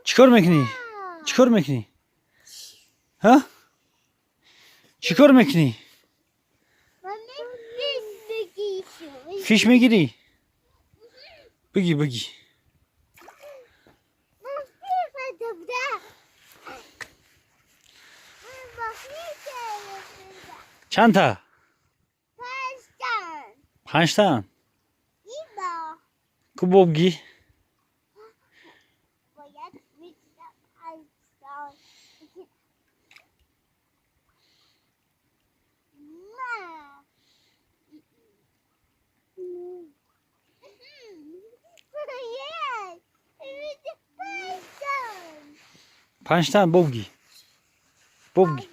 Чикор мекунӣ? Чикор мекунӣ? Ҳа? Чикор мекунӣ? Фиш мегирӣ? Бигӣ, бигӣ. Чанд та? Панҷта? Ку бобгӣ? Панҷта бобгӣ. Бобгӣ.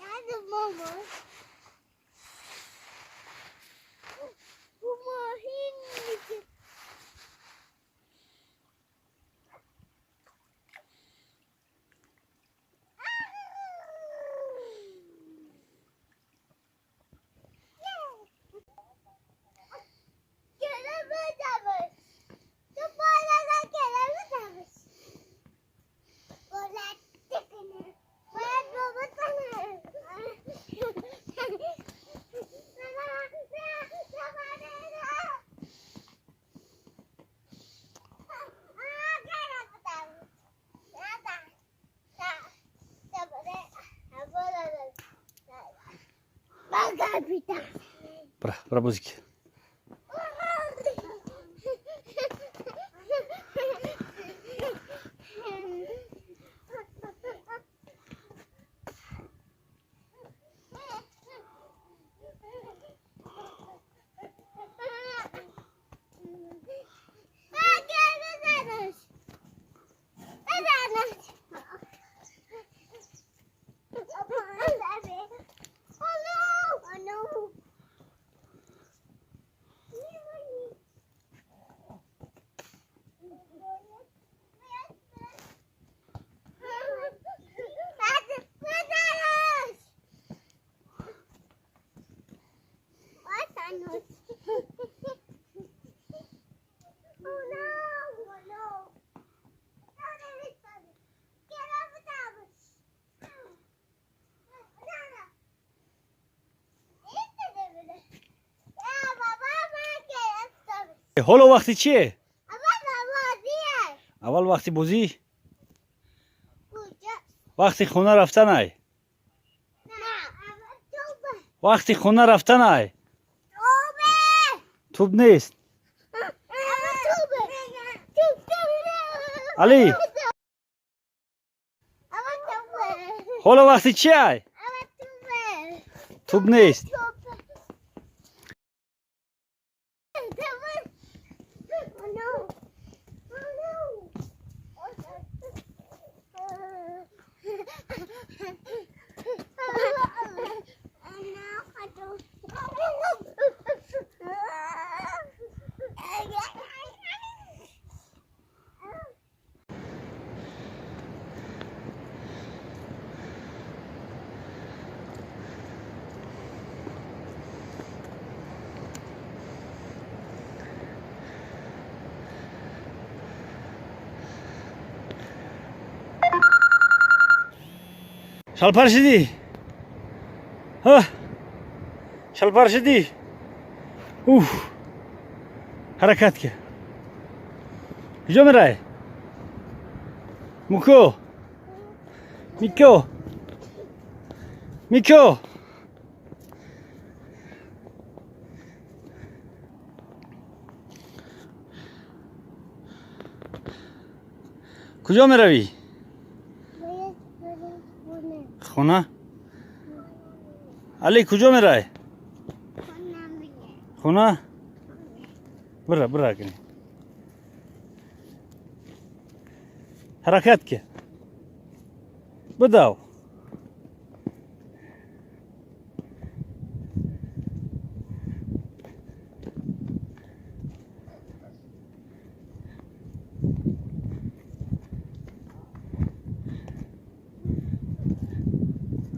Бра, бра бозӣ. Ҳоло вақти чие? Аввал вақти бозӣ? Вақти хона рафтанай? Вақти хона рафтанай? Тӯб нест. Али? Ҳоло вақти чиай? Тӯб нест. Шалпар шидӣ? Ҳа? Шалпар шидӣ? Уф. Ҳаракат ка. Куҷо мерай? Муко. Мико. Мико. Куҷо меравӣ? Хона? Али, куҷо мерай? Хона? Бира, бира кунӣ. Ҳаракат ка. Бидав.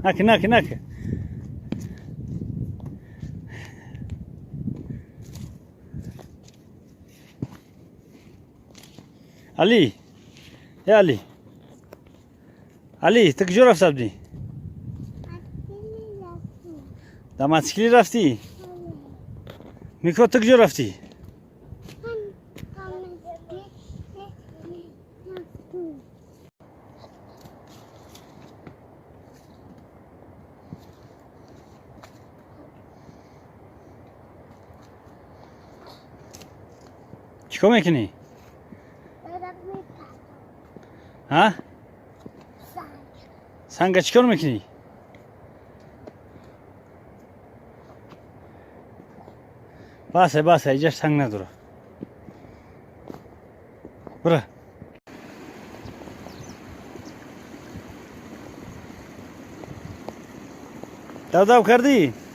Наки, наки, наки. Алӣ, э Алӣ, Алӣ, ту куҷо рафта будӣ? Дар мотосиклӣ рафтӣ? Мико, ту куҷо рафтӣ? Чӣ кор мекунӣ? Ҳа, санга чӣ кор мекунӣ? Баса, баса, иҷаш санг надора, бура. Давдав кардӣ?